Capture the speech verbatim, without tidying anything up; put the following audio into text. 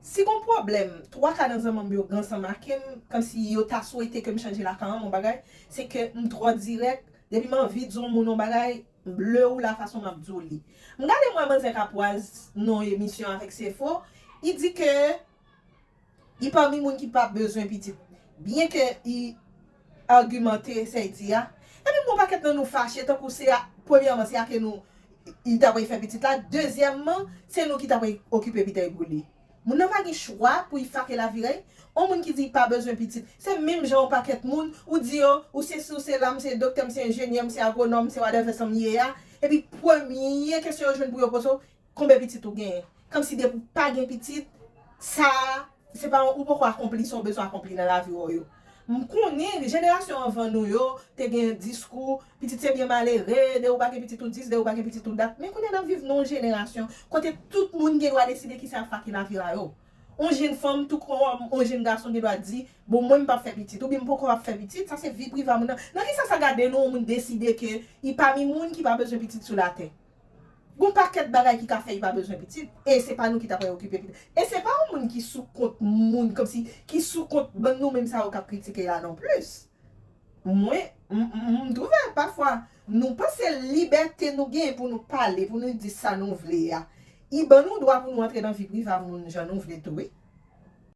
Si gon pwoblèm, twa ka nan zanmanm yo gen ansanm ak m, kòmsi yo ta swete ke m chanje lakay an, yon bagay, se ke m twò dirèk, depi m anvi di yon moun yon bagay, m ble ou la fason m ap di w li. M gade m wè manzè Kapwaz nan yon emisyon avèk Sefo, li di ke li pami moun ki pa bezwen pitit. Byen ke li agimante sa l di a. Epi m wè yon pakèt nan nou fache, tankou se a, premyèman, se a ke nou, li ta pral fè pitit la. Dezyèmman, se nou ki ta pral okipe pitit pou li. Moun nan pa gen chwa pou li fake lavi a l. Yon moun ki di li pa bezwen pitit, se menm jan yon pakèt moun, ou di yo, ou se si, ou se la, m se doktè, m se enjenyè, m se agwonòm, m se whatever sa m ye a. Epi premye kesyon yo jwenn pou yo poze w, konbyen pitit ou genyen? Kòmsi depi w pa gen pitit, sa, se pa, ou poko akonpli sa w bezwen akonpli nan lavi w yo. M konnen jenerasyon anvan nou yo te gen diskou, pitit se byen malere, de ou pa gen pitit ou dis, de ou pa gen pitit ou dat. Men kounye a n ap viv nan yon jenerasyon kote tout moun gen dwa deside kisa y ap fake lavi a yo. Yon jenn fanm tou kòm yon jenn gason gen dwa di, bon, mwen m p ap fè pitit, oubyen m poko ap fè pitit, sa se vi prive a moun nan. Nan kisa sa gade nou, yon moun deside ke li pami moun ki pa bezwen pitit sou latè? Gon pakèt bagay ki ka fè li pa bezwen pitit, e se pa nou ki ta pral okipe pitit. E se pa yon moun ki sou kont moun, kòmsi, ki sou kont bann nou menm sa yo k ap kritike la non plis. Mwen, m, m, m twouve pafwa, nou panse libète nou gen pou nou pale, pou nou di sa nou vle a, li ban nou dwa pou nou antre nan vi prive a moun jan nou vle tou, wi.